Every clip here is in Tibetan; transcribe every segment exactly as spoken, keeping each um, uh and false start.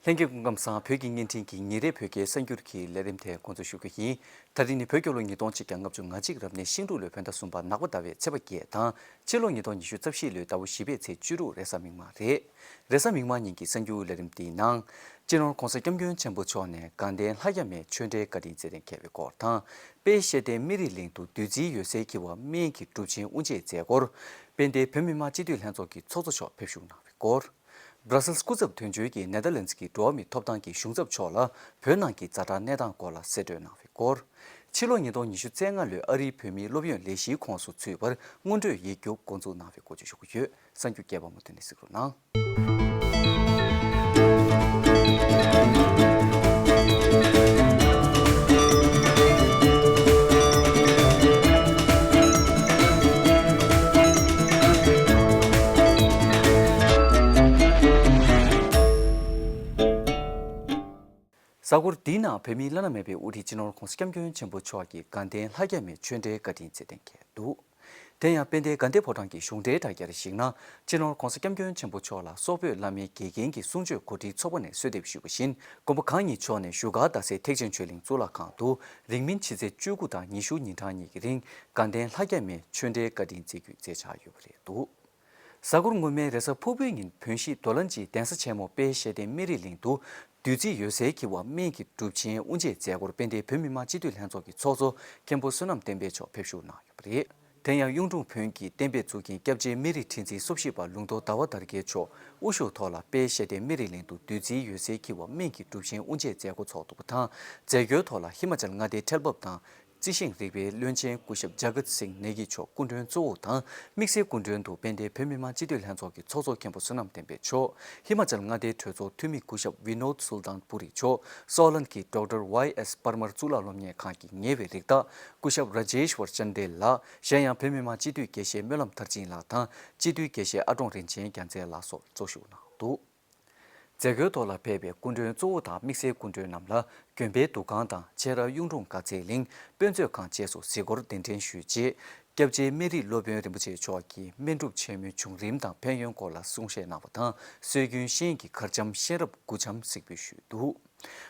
ལྷན་རྒྱས་སྐུ་ཁམས་བཟང་། བོད་ཀྱི་བརྙན་འཕྲིན་གྱི་ཉིན་རེའི་བོད་སྐད་གསར་འགྱུར་གྱི་ལས་རིམ་དེ་འགོ་འཛུགས་ཞུ་རྒྱུ་ཡིན། ད་རིང་ནི་བོད་རྒྱལ་ལོ་ཉིས་སྟོང་གཅིག་བརྒྱ་ལྔ་བཅུ་ང་གཅིག་རབ་གནས་ཤིང་འབྲུག་ལོའི་བོད་ཟླ་གསུམ་པ་ནག་པ་ཟླ་བའི་ཚེས་པ་བརྒྱད་དང་། ཕྱི་ལོ་ཉིས་སྟོང་ཉི་ཤུ་རྩ་བཞི་ལོའི་ཟླ་བ་བཞི་པའི་ཚེས་བཅུ་དྲུག་རེས་གཟའ་མིག་དམར་རེད། རེས་གཟའ་མིག་དམར་ཉིན་གྱི་གསར་འགྱུར་ལས་རིམ་འདིའི་ནང་། སྤྱི་ནོར་༧གོང་ས་༧སྐྱབས་མགོན་ཆེན་པོ་མཆོག་ནས་དགའ་ལྡན་ལྷ་རྒྱ་མའི་ཆོས་འབྲེལ་བཀའ་དྲིན་སྩལ་གཏན་འཁེལ་བའི་སྐོར་དང་། དཔལ་ཤེས་ལྡན་སྨན་རིའི་གླིང་དུ་བདུད་རྩིའི་འོད་ཟེར་འཁྱིལ་བ་སྨན་གྱི་སྒྲུབ་ཆེན་དབུ་འབྱེད་མཛད་སྐོར། དཔལ་ལྡན་བོད་མི་མང་སྤྱི་འཐུས་ལྷན་ཚོགས་ཀྱི་ཚོགས་གཙོ་མཆོག་ཕེབས་བཞུགས་གནང་བའི་སྐོར། སྦྲ་སེལ་སྐུ་ཚབ་དོན་གཅོད་ཀྱིས་ནེ་དར་ལན་ཌི་ཀྱི་འགྲོ་བ་མིའི་ཐོབ་ཐང་གི་གཞུང་ཚབ་མཆོག་ལ་བོད་ནང་གི་ཛ་དྲག་གནས་སྟངས་སྐོར་ལ་གསལ་བཀྲོལ་གནང་བའི་སྐོར། ཕྱི་ལོ་ཉིས་སྟོང་ཉི་ཤུ་རྩ་ལྔ་ལོའི་ཨ་རིའི་བོད་མིའི་སློབ་ཡོན་ལས་གཞིའི་ཁོངས་སུ་ཚུད་པར་སྔོན་འགྲོའི་ཡིག་རྒྱུགས་འགོ་འཛུགས་གནང་བའི་སྐོར་བཅས་ཞུ་རྒྱུ་ཡོད། གསར་འགྱུར་རྒྱས་པ་མུ་མཐུད་ནས་གཟིགས་རོགས་གནང་། གཟའ་འཁོར་འདིའི་ནང་བོད་མིའི་བླ་ན་མེད་པའི་དབུ་ཁྲིད་སྤྱི་ནོར་༧གོང་ས་༧སྐྱབས་མགོན་ཆེན་པོ་མཆོག་གིས་དགའ་ལྡན་ལྷ་རྒྱ་མའི་ཆོས་འབྲེལ་བཀའ་དྲིན་སྩལ་གཏན་འཁེལ་འདུག་དེ་ཡང་དཔལ་ལྡན་དགའ་ལྡན་ཕོ་བྲང་གི་གཞུང་འབྲེལ་དྲ་རྒྱར་གཞིགས་ན། སྤྱི་ནོར་༧གོང་ས་༧སྐྱབས་མགོན་ཆེན་པོ་མཆོག་ལ་སོག་པོའི་བླ་མའི་དགེ་རྒན་གྱི་གསུང་ཆོས་གོ་སྒྲིག་ཚོགས་པ་ནས་གསོལ་འདེབས་ཞུས་པ་བཞིན། མགོན་པོ་གང་ཉིད་མཆོག་ནས་བཞུགས་སྒར་རྡ་སའི་ཐེག་ཆེན་ཆོས་གླིང་གཙུག་ལག་ཁང་དུ་རིང་མིན་ཕྱི་ཚེས་བཅུ་དགུ་དང་ཉི་ཤུ་ཉིན་གྲངས་གཉིས་ཀྱི་རིང་དགའ་ལྡན་ལྷ་རྒྱ་མའི་ཆོས་འབྲེལ་བཀའ་དྲིན་སྩལ་རྒྱུའི་མཛད་འཆར་ཡོད་པ་རེད་འདུག་གཟའ་འཁོར་སྔོན་མའི་རེས་གཟའ་ཕུར་བུའི་ཉིན་བོན་གཞིས་རྡོ་ལ་འཇིའི་གདན་ས་ཆེན་མོ་དཔལ་ཤེས་ལྡན་སྨན་རིའི་གླིང་དུ་བདུད་རྩིའི་འོད་ཟེར་འཁྱིལ་བ་སྨན་གྱི་སྒྲུབ་ཆེན་དབུ་འབྱེད་མཛད་སྒོར་དཔལ་ལྡན་བོད་མི་མང་སྤྱི་འཐུས་ལྷན་ཚོགས་ཀྱི་ཚོགས་གཙོ་མཁན་པོ་བསོད་ནམས་བསྟན་འཕེལ་མཆོག་ཕེབས་བཞུགས་གནང་ཡོད་པ་རེད། དེ་ཡང་གཡུང་དྲུང་བོན་གྱི་གཏན་འབེབས་འཛུགས་མཁན་སྐྱབས་རྗེ་སྨན་རིའི་ཁྲི་འཛིན་སོ་བཞི་པ་ལུང་རྟོགས་ཟླ་བ་དར་རྒྱས་མཆོག་དབུ་བཞུགས་ཐོག་ལ་དཔལ་ཤེས་ལྡན་སྨན་རིའི་གླིང་དུ་བདུད་རྩིའི་འོད་ཟེར་འཁྱིལ་བ་སྨན་གྱི་སྒྲུབ་ཆེན་དབུ་འབྱེད་མཛད་སྒོ་ཚོགས་འདུ་པ་དང་། མཛད་སྒོའི་ཐོག་ལ་ཧི་མ་ཅལ་མངའ་སྡེའི་ཁྲལ་འབབ་དང་། རྩི་ཤིང་རིག་པའི་བློན་ཆེན་སྐུ་ཞབས་ཇ་གཏ་སིང་ནེ་གི་མཆོག་སྐུ་མགྲོན་གཙོ་བོ་དང་། དམིགས་བསལ་སྐུ་མགྲོན་དུ་དཔལ་ལྡན་བོད་མི་མང་སྤྱི་འཐུས་ལྷན་ཚོགས་ཀྱི་ཚོགས་གཙོ་མཁན་པོ་བསོད་ནམས་བསྟན་འཕེལ་མཆོག་ཧི་མ་ཅལ་མངའ་སྡེའི་གྲོས་ཚོགས་འཐུས་མི་སྐུ་ཞབས་ཝི་ནོད་སུལ་ཏཱན་པུ་རི་མཆོག་སོ་ལན་གྱི་ཌོག་ཊར་ཝའི་ཨེས་པར་མར་གཙུག་ལག་སློབ་གཉེར་ཁང་གི་ཉེ་བའི་རིགས་བདག་སྐུ་ཞབས་ར་ཇེཤ་ཝར་ཅན་དེ་ལགས། གཞན་ཡང་བོད་མི་མང་སྤྱི་འཐུས་དགེ་བཤེས་སྨོན་ལམ་མཐར་ཕྱིན་ལགས་དང་། སྤྱི་འཐུས་དགེ་བཤེས་ཨ་ཀྲོང་རིན་ཆེན་རྒྱལ་མཚན་ལགས་སོགས་གཙོ་བཞུགས་གནང་འདུག་མཛད་སྒོའི་ཐོག་ལ་ཕེབས་པའི་སྐུ་མགྲོན་གཙོ་བོ་དང་དམིགས་བསལ་སྐུ་མགྲོན་རྣམས་ལ་དགོན་པའི་འདུ་ཁང་དང་ཆེ་ར་གཡུང་དྲུང་དགའ་ཚལ་གླིང་དཔེ་མཛོད་ཁང་བཅས་སུ་གཟིགས་སྐོར་གདན་འདྲེན་ཞུས་རྗེས། སྐྱབས་རྗེ་སྨན་རིའི་སློབ་དཔོན་རིན་པོ་ཆེ་མཆོག་གིས་སྨན་སྒྲུབ་ཆེན་མོའི་བྱུང་རིམ་དང་ཕན་ཡོན་སྐོར་ལ་གསུང་བཤད་གནང་བ་དང་། སྲོལ་རྒྱུན་གཤེན་གྱི་གར་འཆམ་གཤེན་རབ་དགུ་འཆམ་གཟིགས་འབུལ་ཞུས་འདུག་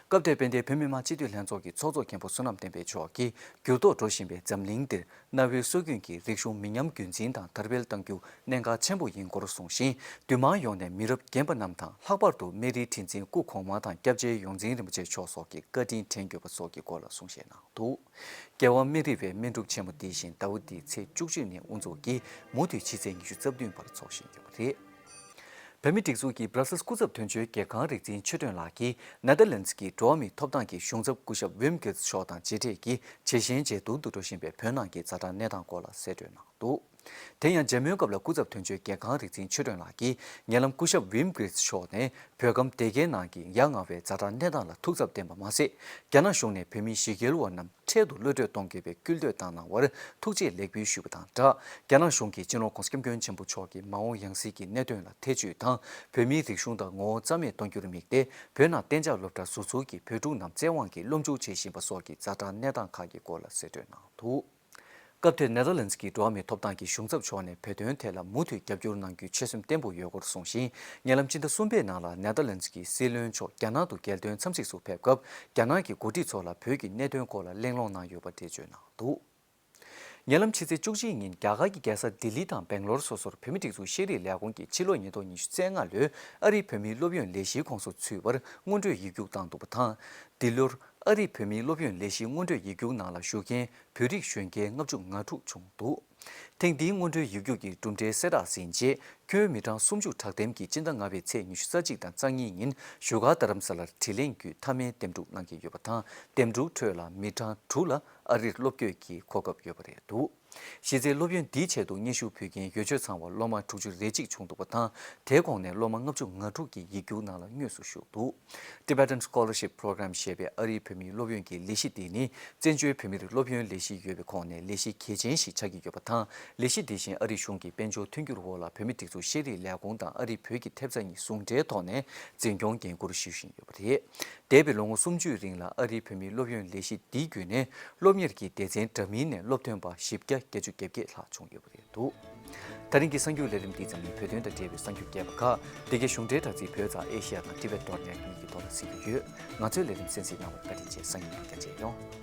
སྐབས་དེར་དཔལ་ལྡན་བོད་མི་མང་སྤྱི་འཐུས་ལྷན་ཚོགས་ཀྱི་ཚོགས་གཙོ་མཁན་པོ་བསོད་ནམས་བསྟན་འཕེལ་མཆོག་གིས་འགྱུར་ལྡོག་འགྲོ་བཞིན་པའི་འཛམ་གླིང་འདིར་གནའ་བོའི་སྲོལ་རྒྱུན་གྱི་རིག་གཞུང་མི་ཉམས་རྒྱུན་འཛིན་དང་དར་སྤེལ་གཏང་རྒྱུ་གནད་འགག་ཆེན་པོ་ཡིན་སྐོར་གསུངས་ཤིང་། འདུས་མང་ཡོངས་ནས་མི་རབས་རྒན་པ་རྣམས་དང་ལྷག་པར་དུ་སྨན་རིའི་ཁྲི་འཛིན་སྐུ་གོང་མ་དང་སྐྱབས་རྗེ་ཡོངས་འཛིན་རིན་པོ་ཆེ་མཆོག་སོགས་ཀྱི་བཀའ་དྲིན་དྲན་དགོས་པ་སོགས་ཀྱི་སྐོར་ལ་གསུང་བཤད་གནང་འདུག་རྒྱལ་བ་སྨན་རི་བའི་སྨན་སྒྲུབ་ཆེན་མོ་འདི་བཞིན་ཟླ་བ་འདིའི་ཚེས་བཅུ་གཅིག་ནས་དབུ་འཛུགས་ཀྱིས་མུ་མཐུད་ཕྱི་ཚེས་ཉི་ཤུ་རྩ་བདུན་བར་འཚོགས་བཞིན་ཡོད་པ་རེད། བོད་མིའི་སྒྲིག་འཛུགས་ཀྱི་སྦྲ་སེལ་སྐུ་ཚབ་དོན་གཅོད་རྒྱལ་ཁང་རིག་འཛིན་ཆོས་སྒྲོན་ལགས་ཀྱིས་ནེ་དར་ལན་ཌི་ཀྱི་འགྲོ་བ་མིའི་ཐོབ་ཐང་གི་གཞུང་ཚབ་སྐུ་ཞབས་ཝིམ་གིར་མཆོག་དང་མཇལ་འཕྲད་ཀྱིས་ཇེ་ཞན་ཇེ་སྡུག་ཏུ་འགྲོ་བཞིན་པའི་བོད་ནང་གི་ཛ་དྲག་གནས་སྟངས་སྐོར་ལ་གསལ་བཀྲོལ་གནང་འདུག་དེ་ཡང་མཇལ་མོལ་སྐབས་ལ་སྐུ་ཚབ་དོན་གཅོད་རྒྱལ་ཁང་རིག་འཛིན་ཆོས་སྒྲོན་ལགས་ཀྱིས་ཉེ་ལམ་སྐུ་ཞབས་ཝིམ་གིར་མཆོག་ནས་བོད་ཁམས་སྡེ་དགེའི་ནང་གི་ཡ་ང་བའི་ཛ་དྲག་གནས་སྟངས་ལ་ཐུགས་འཚབ་བསྟན་པ་མ་ཟད། རྒྱ་ནག་གཞུང་ནས་བོད་མི་ཞི་རྒོལ་བ་རྣམས་འཕྲལ་དུ་གློད་གྲོལ་གཏོང་དགོས་པའི་སྐུལ་འདེད་བཏང་གནང་བར་ཐུགས་རྗེ་ལེགས་འབུལ་ཞུས་པ་དང་སྦྲགས། རྒྱ་ནག་གཞུང་གིས་སྤྱི་ནོར་༧གོང་ས་༧སྐྱབས་མགོན་ཆེན་པོ་མཆོག་གི་མ་འོངས་ཡང་སྲིད་ཀྱི་གནད་དོན་ལ་ཐེ་བྱུས་དང་། བོད་མིའི་རིག་གཞུང་དང་ངོ་བོ་རྩ་མེད་གཏོང་རྒྱུར་དམིགས་ཏེ། བོད་ནང་གཏན་འཇགས་སློབ་གྲྭ་ཟུར་འཛུགས་ཀྱིས་བོད་ཕྲུག་རྣམས་བཙན་དབང་གིས་སློབ་འཇུག་བྱེད་བཞིན་པ་སོགས་ཀྱི་ཛ་དྲག་གནས་སྟངས་ཁག་གི་སྐོར་ལ་གསལ་བཀྲོལ་གནང་འདུག་སྐབས་དེར་ནེ་དར་ལན་ཌི་ཀྱི་འགྲོ་བ་མིའི་ཐོབ་ཐང་གི་གཞུང་ཚབ་མཆོག་ནས་བོད་དོན་ཐད་ལ་མུ་མཐུད་རྒྱབ་སྐྱོར་གནང་རྒྱུའི་ཆོད་སེམས་བརྟན་པོ་ཡོད་སྐོར་གསུངས་ཤིང་། ཉེ་ལམ་སྤྱི་ཟླ་གསུམ་པའི་ནང་ལ་ནེ་དར་ལན་ཌི་ཀྱི་སྲིད་བློན་མཆོག་རྒྱ་ནག་ཏུ་རྒྱལ་དོན་འཚམས་གཟིགས་སུ་ཕེབས་སྐབས། རྒྱ་ནག་གི་འགོ་ཁྲིད་ཚོ་ལ་བོད་ཀྱི་གནད་དོན་སྐོར་ལ་གླེང་སློང་གནང་ཡོད་པ་འགྲེལ་བརྗོད་གནང་འདུག་ཉེ་ལམ་ཕྱི་ཚེས་བཅུ་གཅིག་ཉིན་རྒྱ་གར་གྱི་རྒྱལ་ས་ལྡི་ལི་དང་སྦེང་ལོར་སོ་སོར་བོད་མིའི་སྒྲིག་འཛུགས་ཤེས་རིག་ལས་ཁུངས་ཀྱིས་ཕྱི་ལོ་ཉིས་སྟོང་ཉི་ཤུ་རྩ་ལྔ་ལོའི་ཨ་རིའི་བོད་མིའི་སློབ་ཡོན་ལས་གཞིའི་ཁོངས་སུ་ཚུད་པར་སྔོན་འགྲོའི་ཡིག་རྒྱུགས་བཏང་འདུག་པ་དང་། འདི་ལོར་ཨ་རིའི་བོད་མིའི་སློབ་ཡོན་ལས་གཞིའི་སྔོན་འགྲོའི་ཡིག་རྒྱུགས་ནང་ལ་ཞུགས་མཁན་བོད་རིགས་གཞོན་སྐྱེས་ལྔ་བཅུ་ང་དྲུག་བྱུང་འདུག་ཐེངས་འདིའི་སྔོན་འགྲོའི་ཡིག་རྒྱུགས་ཀྱི་གྲུབ་འབྲས་གསལ་བསྒྲགས་ཟིན་རྗེས། ཁྱོན་མི་གྲངས་སུམ་ཅུ་གྲགས་འདེམས་ཀྱིས་སྤྱི་ཟླ་ལྔ་པའི་ཚེས་ཉི་ཤུ་རྩ་གཅིག་དང་རྩ་གཉིས་ཉིན་བཞུགས་སྒར་རྡ་རམ་ས་ལར་དྲི་ལན་བརྒྱུད་མཐའ་མའི་འདེམས་སྒྲུག་གནང་གི་ཡོད་པ་དང་། འདེམས་སྒྲུག་ཁྲོད་ལ་མི་གྲངས་དྲུག་ལ་ཨ་རིར་སློབ་སྐྱོད་ཀྱི་གོ་སྐབས་ཡོད་པ་རེད་འདུག་གཞི་རྩའི་སློབ་ཡོན་འདིའི་ཆེད་དུ་སྙན་ཞུ་ཕུལ་མཁན་ཡོད་ཆོས་ཚང་བ་སློབ་མ་དྲུག་ཅུ་རེ་གཅིག་བྱུང་འདུག་པ་དང་། དེའི་གོང་ནས་སློབ་མ་ལྔ་བཅུ་ང་དྲུག་གིས་ཡིག་རྒྱུགས་ནང་ལ་དངོས་སུ་ཞུགས་འདུག Tibetan Scholarship Program ཞེས་པའི་ཨ་རིའི་བོད་མིའི་སློབ་ཡོན་གྱི་ལས་གཞི་འདི་ནི། བཙན་བྱོལ་བོད་མིར་སློབ་ཡོན་ལས་གཞི་ཡོད་པའི་ཁོངས་ནས་ལས་གཞི་གལ་ཆེན་ཞིག་ཆགས་ཀྱི་ཡོད་པ་དང་། ལས་གཞི་འདི་བཞིན་ཨ་རིའི་གཞུང་གིས་དཔལ་འབྱོར་མཐུན་འགྱུར་འོག་ལ་བོད་མིའི་སྒྲིག་འཛུགས་ཤེས་རིག་ལས་ཁུངས་དང་ཨ་རིའི་བོད་ཀྱི་ཐེབས་རྩ་གཉིས་ཟུང་འབྲེལ་ཐོག་ནས་འཛིན་སྐྱོང་འགན་འཁུར་ཞུ་བཞིན་ཡོད་པ་རེད། འདས་པའི་ལོ་ངོ་སུམ་ཅུའི་རིང་ལ་ཨ་རིའི་བོད་མིའི་སློབ་ཡོན་ལས་གཞི་འདིའི་བརྒྱུད་ནས་སློབ་གཉེར་གྱི་སྡེ་ཚན་འདྲ་མིན་ནས་སློབ་ཐོན་པ་བཞི་བརྒྱ་བརྒྱད་ཅུ་གྱ་བརྒྱད་ལྷག་བྱུང་ཡོད་པ་རེད་འདུག་ད་རིང་གི་གསར་འགྱུར་ལས་རིམ་འདི་ཙམ་ཡིན། བོད་དོན་དང་འབྲེལ་བའི་གསར་འགྱུར་རྒྱས་པ་ཁག་འདི་གའི་གཞུང་འབྲེལ་དྲ་ཚིགས་བོད་དང་ཨེ་ཤི་ཡ་དང་ཊི་བེ་ཊི་ཌོཊ་ནེ་ཊི་གཉིས་ཀྱི་ཐོག་ལ་གཟིགས་རྒྱུ་ཡོད། ང་ཚོའི་ལས་རིམ་གསན་གཟིགས་གནང་བར་བཀའ་དྲིན་ཆེ། སང་ཉིན་ཡང་བསྐྱར་མཇལ་ཡོང་།